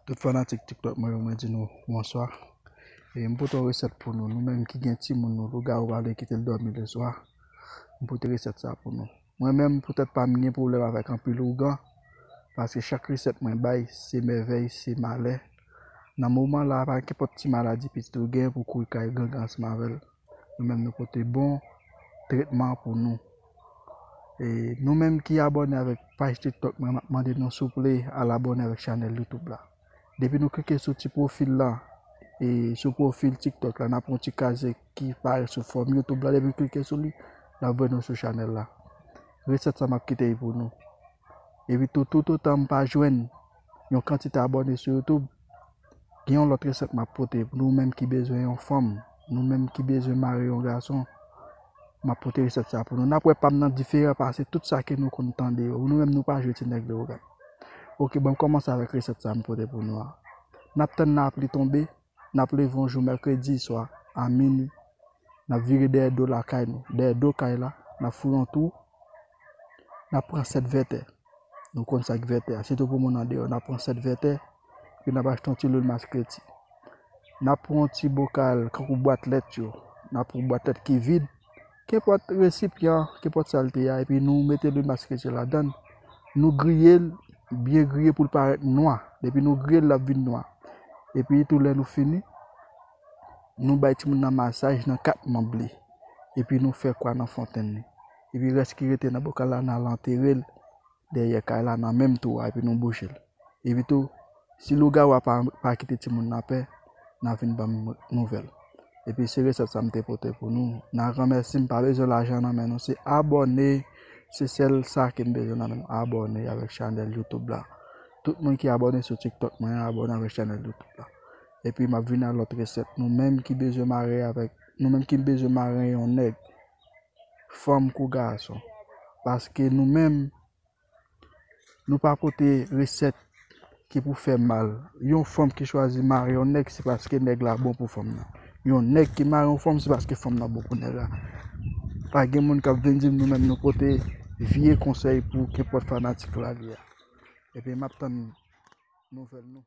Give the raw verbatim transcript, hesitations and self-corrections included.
Tout fanatik TikTok mwen yo, mwen di nou bonswa. E m pote yon resèt pou nou. Nou menm ki gen timoun nou, lougawou pa vle kite l dòmi leswa, m pote resèt sa pou nou. Mwen menm, poutèt pa m, m gen pwoblèm avèk anpil ougan, paske chak resèt mwen bay, se mèvèy, se malè. Nan moman la, pa kenpòt ti maladi pitit ou gen pou kouri kay gangan ansanm avè l. Nou menm nou pote bon tretman pou nou. E nou menm ki abòne avèk paj TikTok mwen, m ap mande nou souple al abòne avèk chanèl YouTube la. Depi nou klike sou ti pwofil la, e sou pwofil TikTok la, n ap wè yon ti kazèk ki parèt sou fòm YouTube la. Depi nou klike sou li, n ap voye nou sou chanèl la. Resèt sa m ap kite pou nou. Epi tou, toutotan m pa jwenn yon kantite abòne sou YouTube, gen yon lòt resèt m ap pote pou nou menm ki bezwen yon fanm, nou menm ki bezwen mare yon gason. M ap pote resèt sa pou nou. N ap wè pa m nan diferan pase tout sa ke nou konn tande yo. Nou menm nou pa jwe ti nèg Leyogàn. Oke, bon, m kòmanse avèk resèt sa m pote pou nou a. N ap tann lapli tonbe, n ap leve yon jou mèkredi swa a minwi. N ap vire dèyè do lakay nou, dèyè do kay la, n ap foure yon twou, n ap pran sèt vètè. Nou konn sa k vètè a, sitou pou moun andeyò, n ap pran sèt vètè, epi n ap achte yon ti lwil maskreti. N ap pran yon ti bokal, kankou bwat lèt yo, n ap pran bwat lèt ki vid, kenpòt resipyan, kenpòt sa l te ye a, epi nou mete lwil maskreti ladan l, nou griye l, byen griye pou l parèt nwa. Depi nou griye l, l ap vin nwa. Epi tou lè nou fini, nou bay timoun nan masaj nan kat manb li. Epi nou fè kwa nan fontenn li. Epi rès ki rete nan bokal la, n al antere l dèyè kay la nan menm twou a, epi nou bouche l. Epi tou, si lougawou a pa, pa kite timoun nan pè, n a vin ban m nouvèl. Epi se resèt sa m te pote pou nou. N a granmèsi, m pa bezwen lajan nan men nou, se abòne, se sèl sa ke m bezwen nan men nou, abòne avèk chanèl YouTube la. Tout moun ki abòne sou TikTok mwen, abòne avèk chanèl YouTube la. Epi m ap vin ak lòt resèt. Nou menm ki bezwen mare avèk, nou menm ki bezwen mare yon nèg, fanm kou gason. Paske nou menm, nou pa pote resèt ki pou fè mal. Yon fanm ki chwazi mare yon nèg, se paske nèg la bon pou fanm nan. Yon nèg ki mare yon fanm, se paske fanm nan bon pou nèg la. Pa gen moun k ap vin di m nou menm nou pote vye konsèy pou kenpòt fanatik la li a. Epi m ap tann nouvèl nou.